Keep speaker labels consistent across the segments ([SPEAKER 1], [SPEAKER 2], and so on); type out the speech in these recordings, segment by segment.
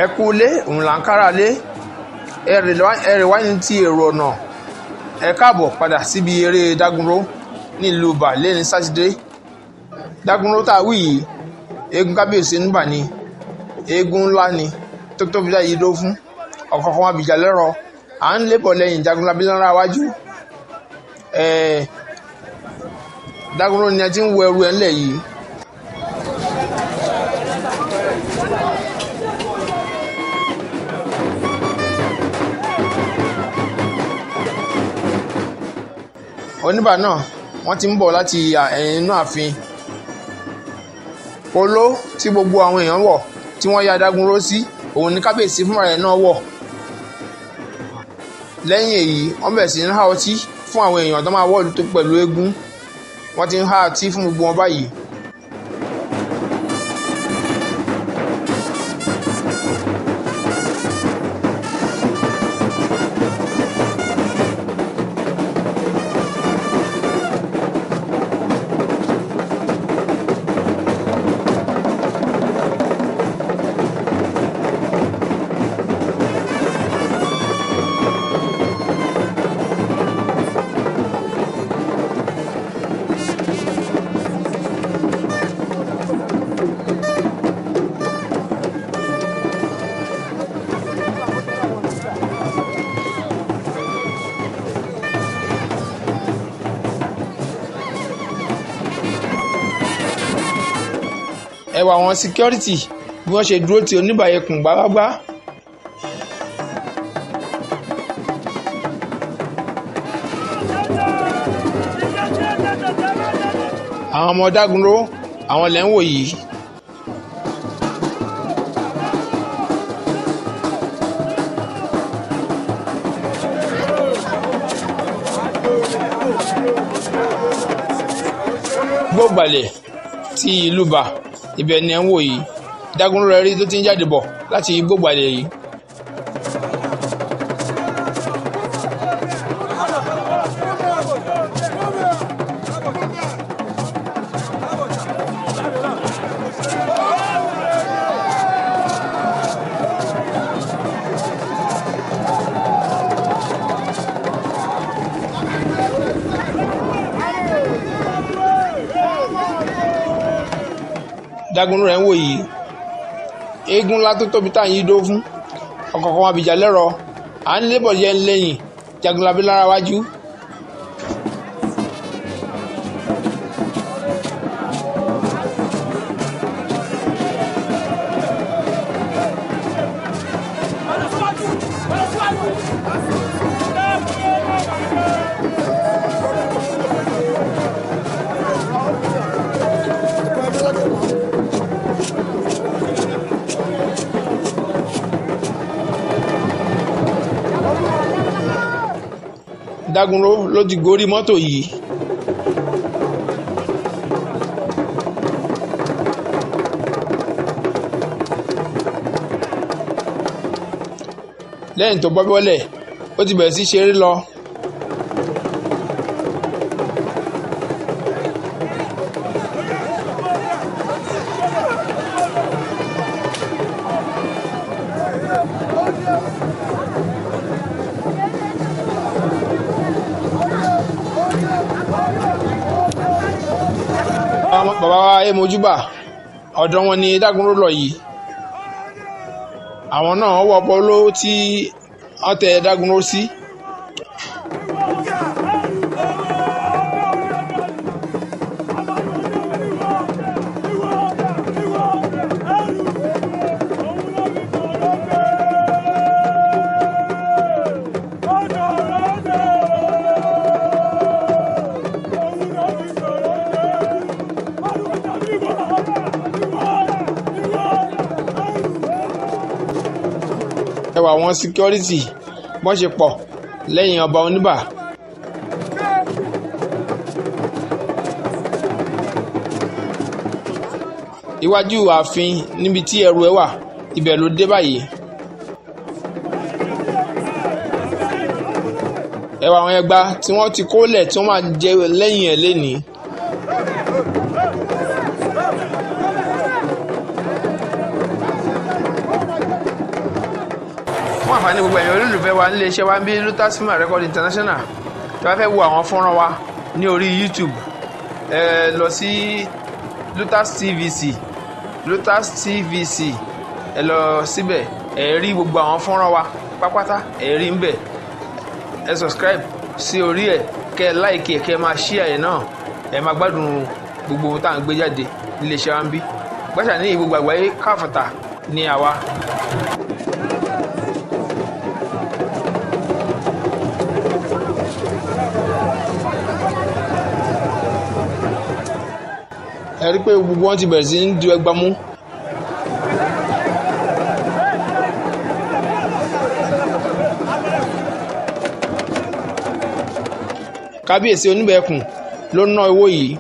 [SPEAKER 1] Ẹ kú ilé òun là ń kára lé. Ẹrè wá ní ti èrò ọ̀nà. Ẹ káàbọ̀ padà síbi eré Dágunró nílùú Ìbà lẹ́ni Sátidé. Dágunró tá a wí yìí, eégún kábíyèsí níbà ni, eégún ńlá ni tó tóbi láyé dó fún ọ̀kọ̀ọ̀kan abìjà lẹ́rọ. À ń lébọ̀ lẹ́yìn Jagunlabi lára wájú. Dágunró ni ẹ ti ń wọ ẹrú ẹ ńlẹ̀ yìí. Oníbà náà wọ́n ti ń bọ̀ láti inú ààfin. Polo tí gbogbo àwọn èèyàn wọ̀ tí wọ́n ya Dágunró sí, òun ni kábíyèsí fúnra rẹ̀ náà wọ̀. Lẹ́yìn èyí, wọ́n bẹ̀rẹ̀ sí ní há ọtí fún àwọn èèyàn tó máa wọ́ọ̀lù tó pẹ̀lú eégún. Wọ́n ti ń há ọtí fún gbogbo wọn báyìí. Ẹ wà àwọn security bí wọ́n ṣe dúró ti oníbàyẹ̀kùn gbágbágbá. Àwọn ọmọ Dágunró àwọn lẹ́ ń wò yìí. Gbọ́gbalẹ̀ ti ìlú Ìbà, ibẹ̀ ni ẹ̀ ń wò yìí. Dágunró rẹ̀ rí tó ti ń jáde bọ̀ láti Igbógbalẹ̀ yìí. Dágunró rẹ̀ ń wò yìí, eégún ńlá tó tóbi tá à ń yí dó fún ọ̀kọ̀ọ̀kan abìjà lẹ́rọ. À ń lébọ̀ yẹn lẹ́yìn Jagunlabi lára wájú. Dágunró ló ti gorí mọ́tò yìí. Lẹ́yìn tó bọ́ bọ́lẹ̀, ó ti bẹ̀rẹ̀ sí ṣeré lọ. Bàbá wa Emojúbà, ọ̀dọ̀ wọn ni Dágunró lọ yìí. Àwọn náà wọ polo tí wọ́n tẹ Dágunró sí. Ẹ wà àwọn security bọ́n ṣe pọ̀ lẹ́yìn ọba oníbà. Iwájú ààfin níbi tí ẹrù ẹ wà, ibẹ̀ ló dé báyìí. Ẹ wà àwọn ẹgba tí wọ́n ti kólẹ̀ tí wọ́n máa jẹ lẹ́yìn ẹ̀ lénìí. Fún àǹfààní gbogbo ẹ̀yin olólùfẹ́ wa nílé iṣẹ́ wa ń bí Lutas Film and Record International, tí wọ́n fẹ́ wo àwọn fọ́nrán wa ní orí YouTube, ẹ lọ sí Lutas TVC, Lutas TVC, ẹ lọ síbẹ̀, ẹ rí gbogbo àwọn fọ́nrán wa pápátá, ẹ rí ń bẹ̀. Ẹ subscribe sí orí ẹ, kẹ ẹ like ẹ, kẹ ẹ máa share ẹ náà. Ẹ máa gbádùn gbogbo ohun tá à ń gbé jáde nílé iṣẹ́ wa ń bí gbàṣà ní gbogbo àgbáyé káfàtà ní àwa. Ẹ rí pé gbogbo wọn ti bẹ̀rẹ̀ sí ń du ẹgba mú. Kábíyèsí Oníbẹ̀ẹ̀kùn ló ná owó yìí.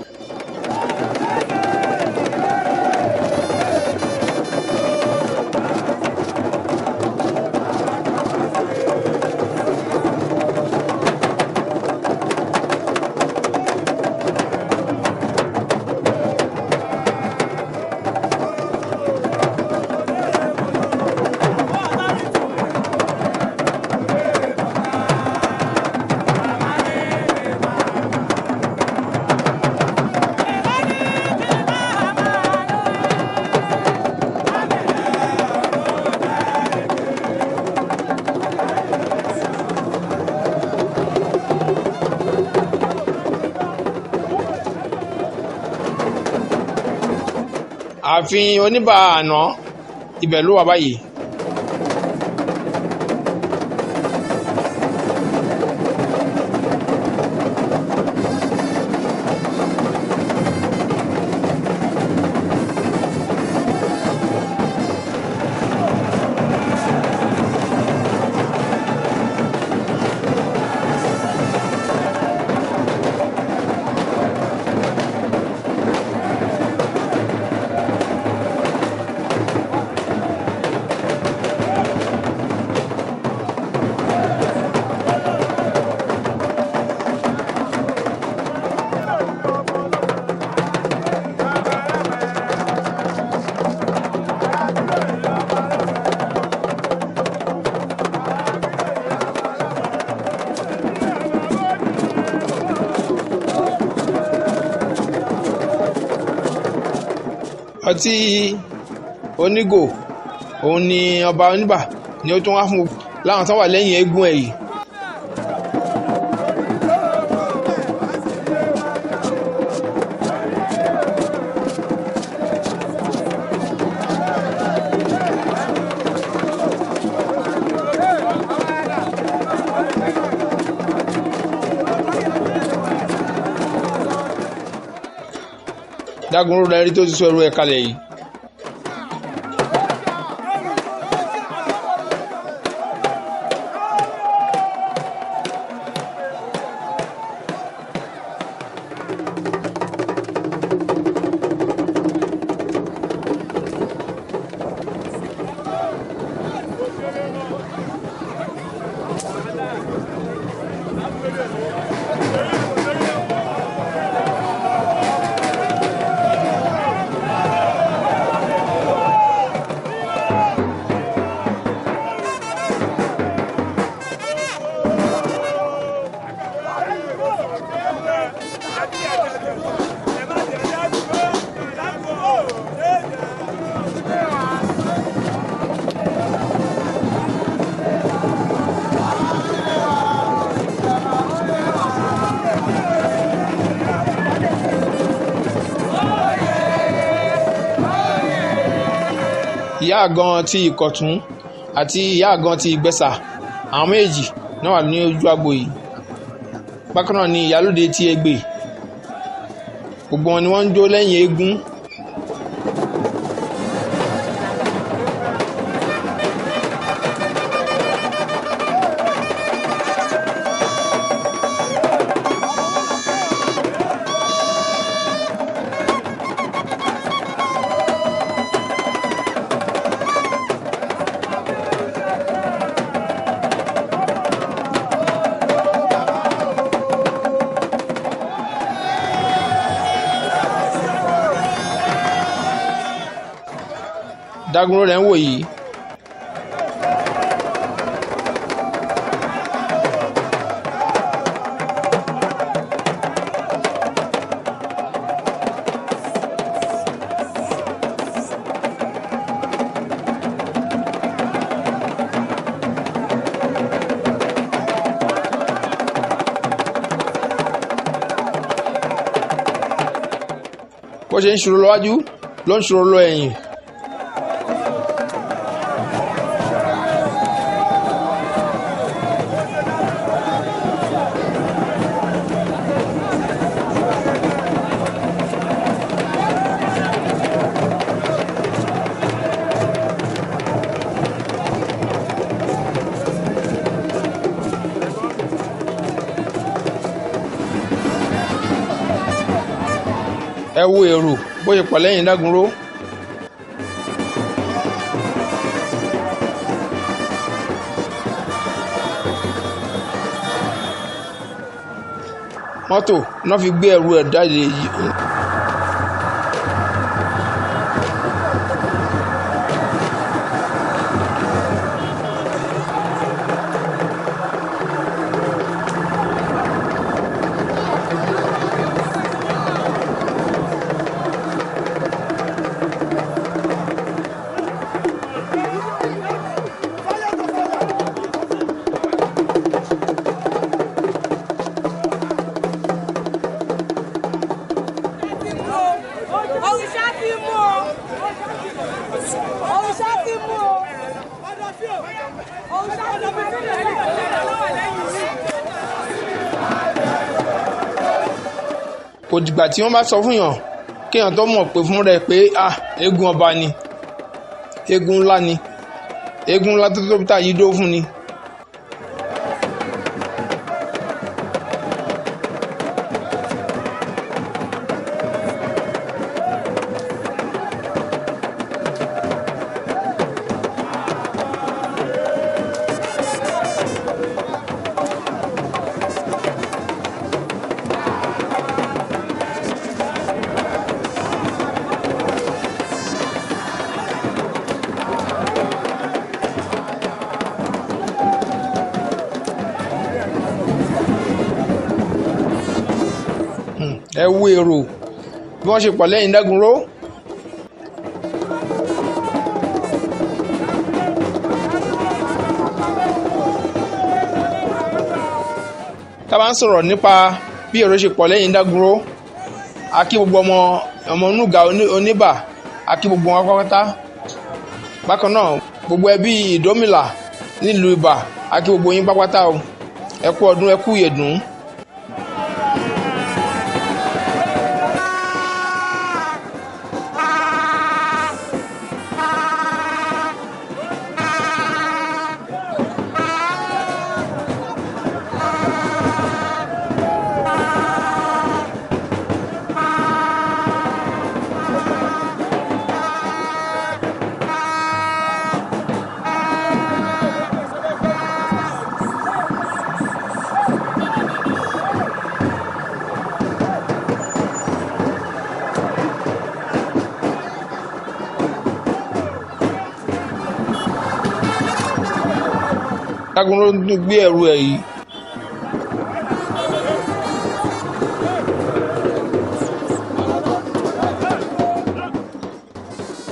[SPEAKER 1] Ààfin Oníbà àná, ibẹ̀ ló wà báyìí. Ọtí onígò òun ni ọba Oníbà ni ó tún wá fún láwọn tó wà lẹ́yìn eégún ẹ̀ yìí. Dágunró rẹ rí tó ti sọ ẹrú ẹ̀ kalẹ̀ yìí. Ìyá àgan ti Ìkọ̀tún àti ìyá àgan ti Ìgbẹ́sà, àwọn méjì náà wà ní ojú agbo yìí. Bákan náà ni ìyálóde ti Ẹ̀gbè. Gbogbo wọn ni wọ́n ń jó lẹ́yìn eégún. Dágunró rẹ̀ ń wò yìí. ṣe ń ṣòro lọ́wájú ló ń ṣòro lọ ẹ̀yìn. Ẹ wo èrò bó ṣe pọ̀ lẹ́yìn Dágunró. Mọ́tò náà fi gbé ẹrù ẹ̀ jáde yìí.
[SPEAKER 2] Òrìṣà ti mú o. Òrìṣà ti mú o. Òrìṣà ti mú o.
[SPEAKER 1] Kò dìgbà tí wọ́n bá sọ fún yàn kéèyàn tó mọ̀ pé fún rẹ̀ pé ah, eégún ọba ni, eégún ńlá ni, eégún ńlá tó tóbi tá yìí dó fún ni. Ẹ wo èrò bí wọ́n ṣe pọ̀ lẹ́yìn Dágunró. Tá a bá ń sọ̀rọ̀ nípa bí èrò ṣe pọ̀ lẹ́yìn Dágunró, a kí gbogbo ọmọ ọmọ onúga oníbà, a kí gbogbo wọn pátá. Bákan náà gbogbo ẹbí Ìdómìlà nílùú Ibà, a kí gbogbo yín pápátá o. Ẹ kú ọdún, ẹ kú ìyèdún. Dágunró tún gbé ẹrù ẹ̀ yìí.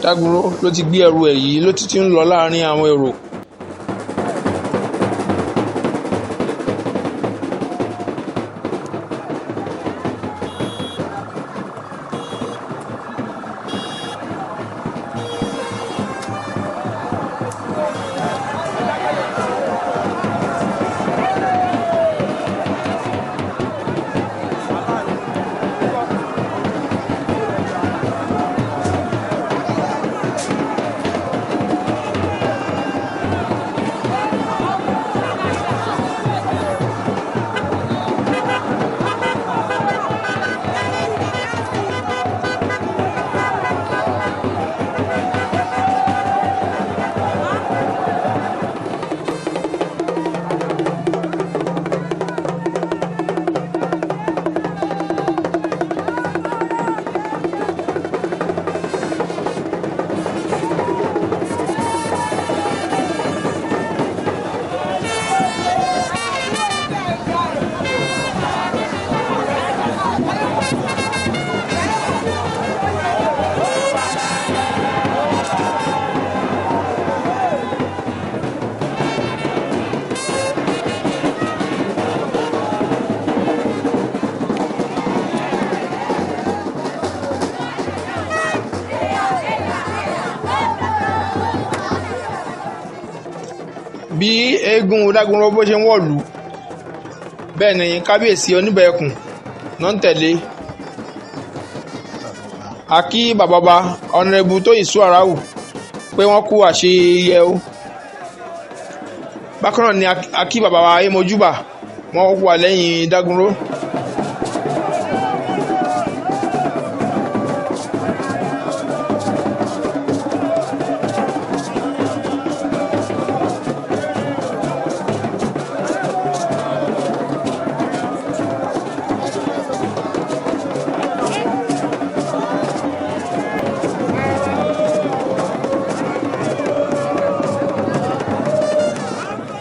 [SPEAKER 1] Dágunró ló ti gbé ẹrù ẹ̀ yìí ló ti ti ń lọ láàrin àwọn èrò. Eégún Dágunró bó ṣe ń wọ̀lú, bẹ́ẹ̀ ni kábíyèsí Oníbẹ̀ẹ̀kùn náà ń tẹ̀lé. A kí bàbá ọba Ọ̀nàrẹ́bù Tóyìn Suarau pé wọ́n kú àṣeyẹ o. Bákan náà ni a kí bàbá wa Ayémojúbà, wọ́n wà lẹ́yìn Dágunró.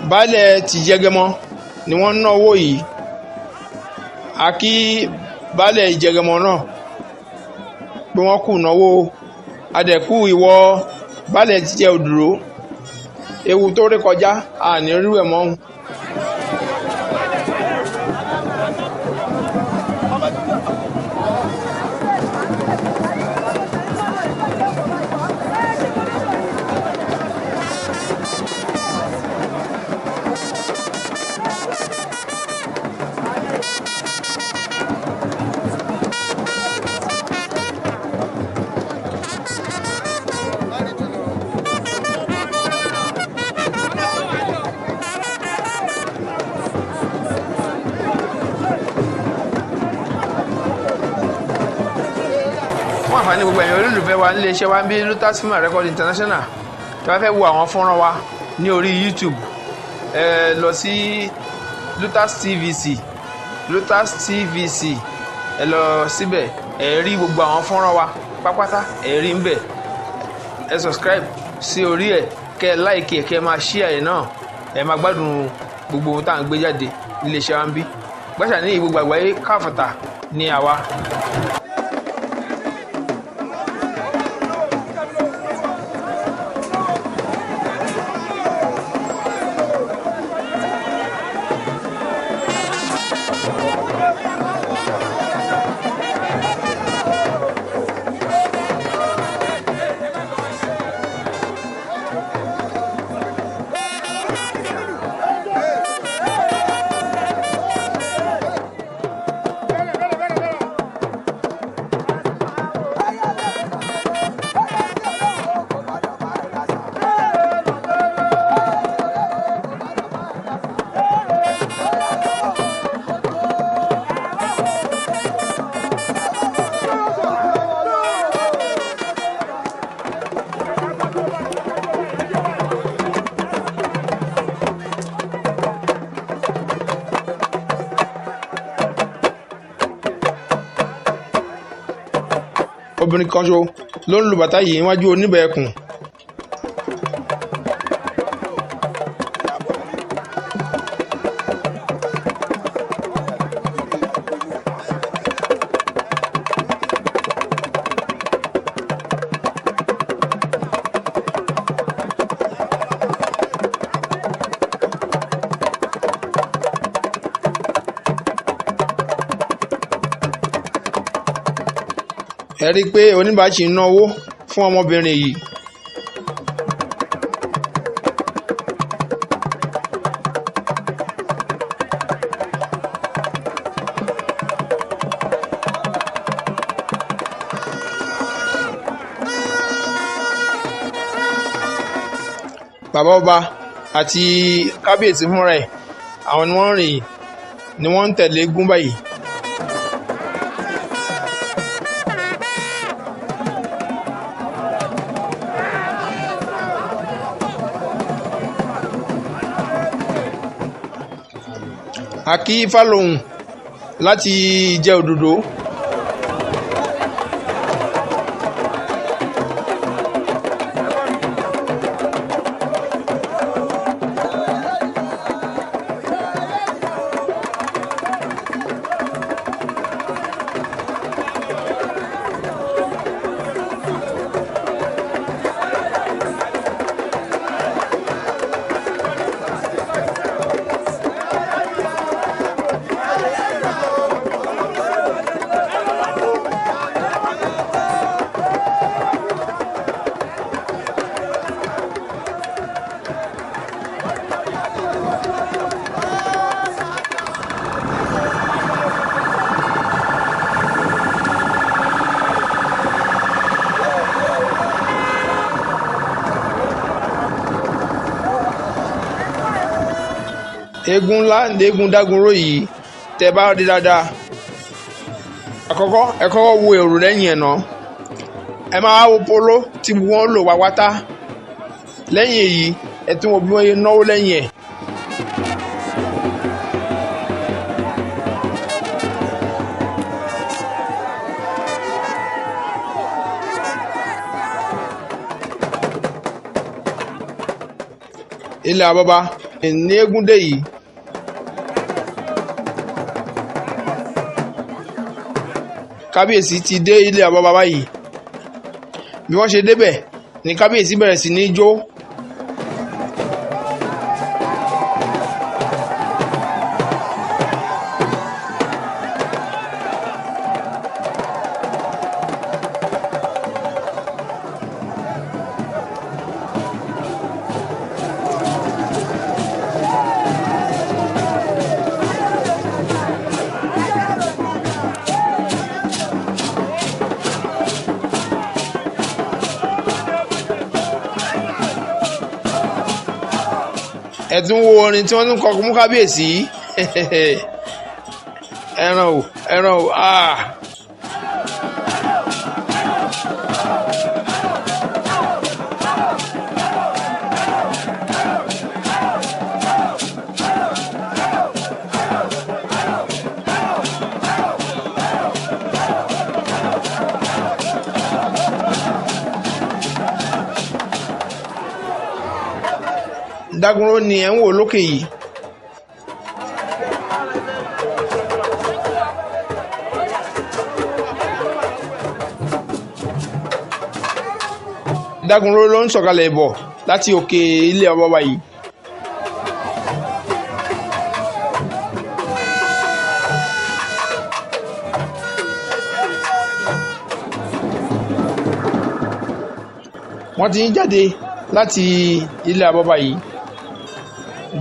[SPEAKER 1] Baálẹ̀ tìjẹgẹmọ ni wọ́n ń ná owó yìí. A kí baálẹ̀ Ìjẹgẹmọ náà pé wọ́n kù náwó. Adẹ̀kú ìwọ baálẹ̀ tìjẹ òdùró, ewu tó rí kọjá àní rírú ẹ̀ mọ́. Fún àǹfààní gbogbo ẹ̀yin olólùfẹ́ wa nílé iṣẹ́ wa ń bí Lutas Film Record International, tí wọ́n fẹ́ wo àwọn fọ́nrán wa ní orí YouTube, ẹ lọ sí Lutas TVC, Lutas TVC, ẹ lọ síbẹ̀, ẹ rí gbogbo àwọn fọ́nrán wa pápátá, ẹ rí ń bẹ̀. Ẹ subscribe sí orí ẹ, kẹ́ ẹ like ẹ, kẹ́ ẹ máa share ẹ náà. Ẹ máa gbádùn gbogbo ohun tá à ń gbé jáde nílé iṣẹ́ wa ń bí gbàṣà ní gbogbo àgbáyé káfàtà ní àwa. Obìnrin kan ṣo ló ń lu bàtá yìí níwájú Oníbẹ̀ẹ̀kùn. Ẹ rí i pé oníbàáṣì ń náwó fún ọmọbìnrin yìí. Bàbá ọba àti kábíyèsí fúnra ẹ̀, àwọn ni wọ́n ń rìn ni wọ́n ń tẹ̀lé eégún báyìí. Àkí Fálóhùn láti Ìjẹ Òdòdó. Eégún ńlá léégún Dágunró yìí tẹ́ bá rí dáadáa. Àkọ́kọ́, ẹ kọ́kọ́ wo èrò lẹ́yìn ẹ̀ náà. Ẹ máa wo polo tí wọ́n lò wá wátá. Lẹ́yìn èyí, ẹ tún wo bí wọ́n ṣe náwó lẹ́yìn ẹ̀. Ilẹ̀ àbọ̀bá ní eégún dé yìí. Kábíyèsí ti dé ilé àbọ̀bá báyìí. Bí wọ́n ṣe débẹ̀ ní kábíyèsí bẹ̀rẹ̀ sí ní jó. Ẹ tún wo orin tí wọ́n tún kọ mú kábíyèsí. Ẹran o, ẹran o, ah. Dágunró ni ẹ̀ ń wò lókè yìí. Dágunró ló ń sọ̀kalẹ̀ bọ̀ láti òkè ilé ọba yìí. Wọ́n ti ń jáde láti ilé àbọ̀bà yìí.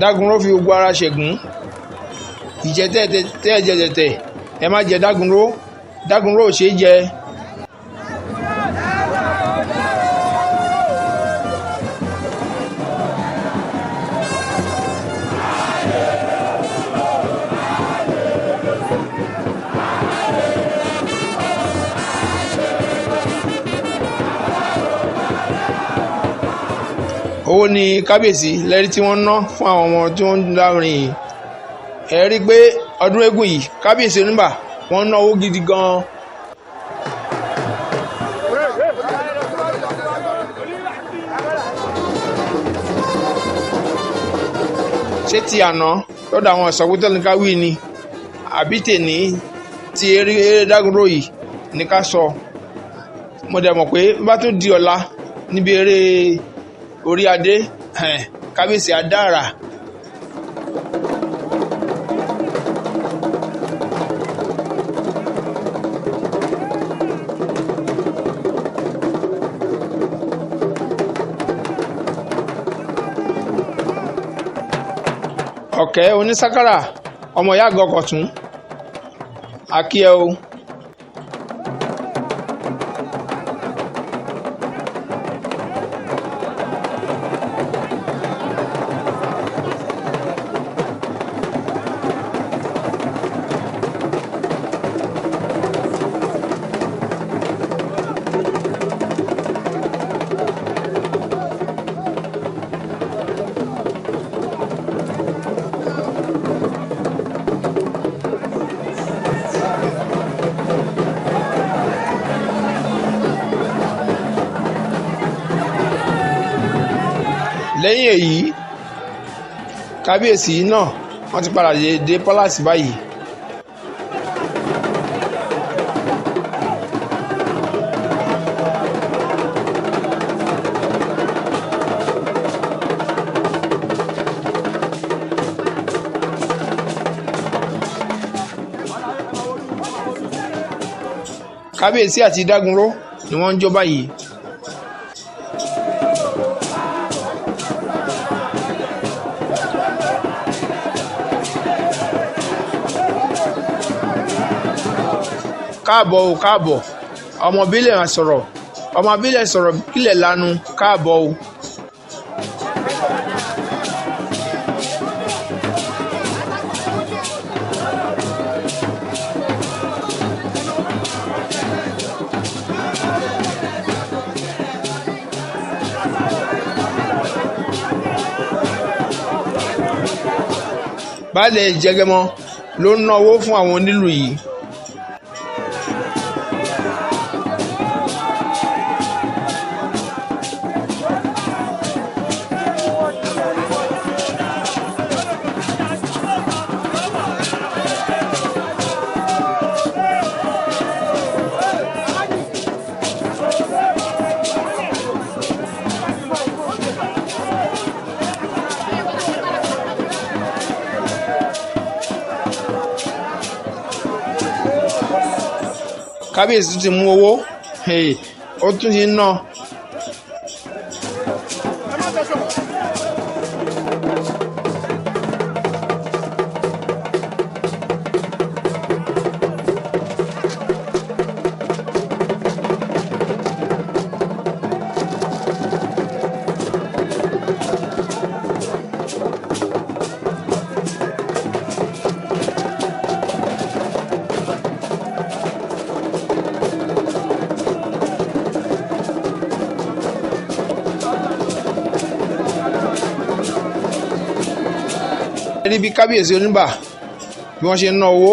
[SPEAKER 1] Dágunró fi gbogbo ara ṣẹ̀gún. Ìjẹ tẹ́ ẹ jẹ tẹ̀tẹ̀, ẹ má jẹ Dágunró. Dágunró ò ṣeé jẹ. Owó ní kábíyèsí lẹ́rí tí wọ́n ná fún àwọn ọmọ tí wọ́n ń dárin yìí. Ẹ rí i pé ọdún eégún yìí, kábíyèsí oníbà wọ́n ná owó gidi gan-an. Ṣé ti àná lọ́dọ̀ àwọn ìsọ̀kútọ́ ní ká wí ni, àbí tèní ti eré Dágunró yìí ní ká sọ? Mo dẹ̀ mọ̀ pé bá tún di ọ̀la níbi eré orí adé, kábíyèsí adára. Ọ̀kẹ́ onísákárà ọmọ ìyá àgọ́ Kọ̀tún, a kí ẹ o. Lẹ́yìn èyí, kábíyèsí náà wọ́n ti padà dé pálásì báyìí. Kábíyèsí àti Dágunró ni wọ́n ń jó báyìí. Káàbọ̀ o, káàbọ̀, ọmọ bílẹ̀ sọ̀rọ̀, ọmọ bílẹ̀ sọ̀rọ̀ kílẹ̀ lanu, káàbọ̀ o. Baálẹ̀ Ìjẹgẹmọ ló ń náwó fún àwọn onílù yìí. Kábíyèsí tún ti mú owó, ó tún ti ń ná. Rí bí kábíyèsí oníbà bí wọ́n ṣe ń ná owó.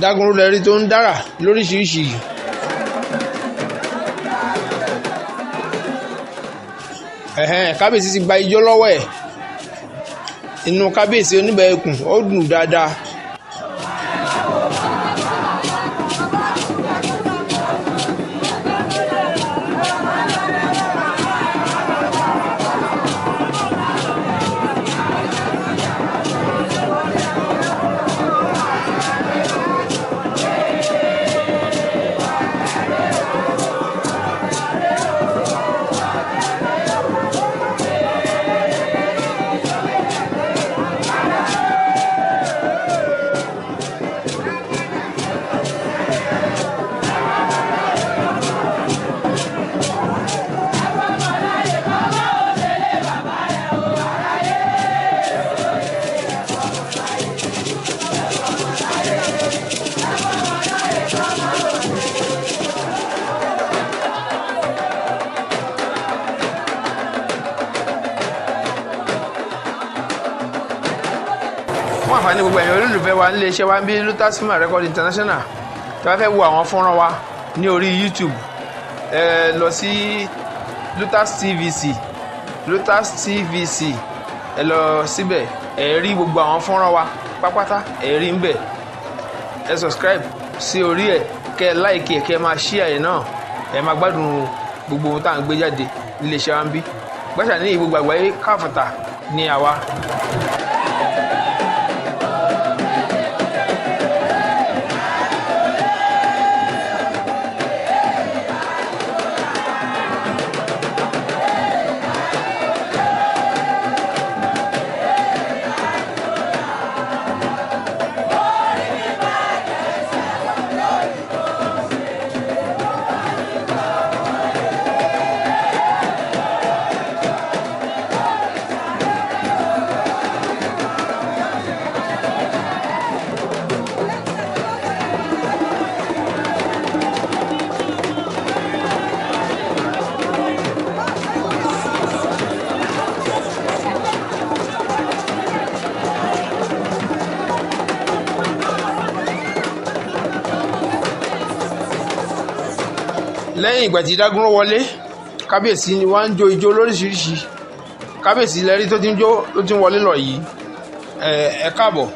[SPEAKER 1] Dágunró lẹ́rí tó ń dára lóríṣiríṣi. Ẹ̀hẹ́n, kábíyèsí ti gba ijó lọ́wọ́ ẹ̀. Inú kábíyèsí oníbà ẹkùn ó dùn dáadáa. Fún àǹfààní gbogbo ẹ̀yin olólùfẹ́ wa nílé iṣẹ́ wa ń bí Lutas Film Record International, tí wọ́n fẹ́ wo àwọn fọ́nrán wa ní orí YouTube, ẹ lọ sí Lutas TVC, Lutas TVC, ẹ lọ síbẹ̀, ẹ rí gbogbo àwọn fọ́nrán wa pápátá, ẹ rí ń bẹ̀. Ẹ subscribe sí orí ẹ, kẹ́ ẹ like ẹ, kẹ́ ẹ máa share ẹ náà. Ẹ máa gbádùn gbogbo ohun tá à ń gbé jáde nílé iṣẹ́ wa ń bí gbàṣà ní gbogbo àgbáyé káfàtà ní àwa. Lẹ́yìn ìgbà tí Dágúnró wọlé, kábíyèsí ni wọ́n ń jó ijó lóríṣiríṣi. Kábíyèsí lẹ́rí tó ti ń jó, tó ti ń wọlé lọ yìí. Ẹ káàbọ̀.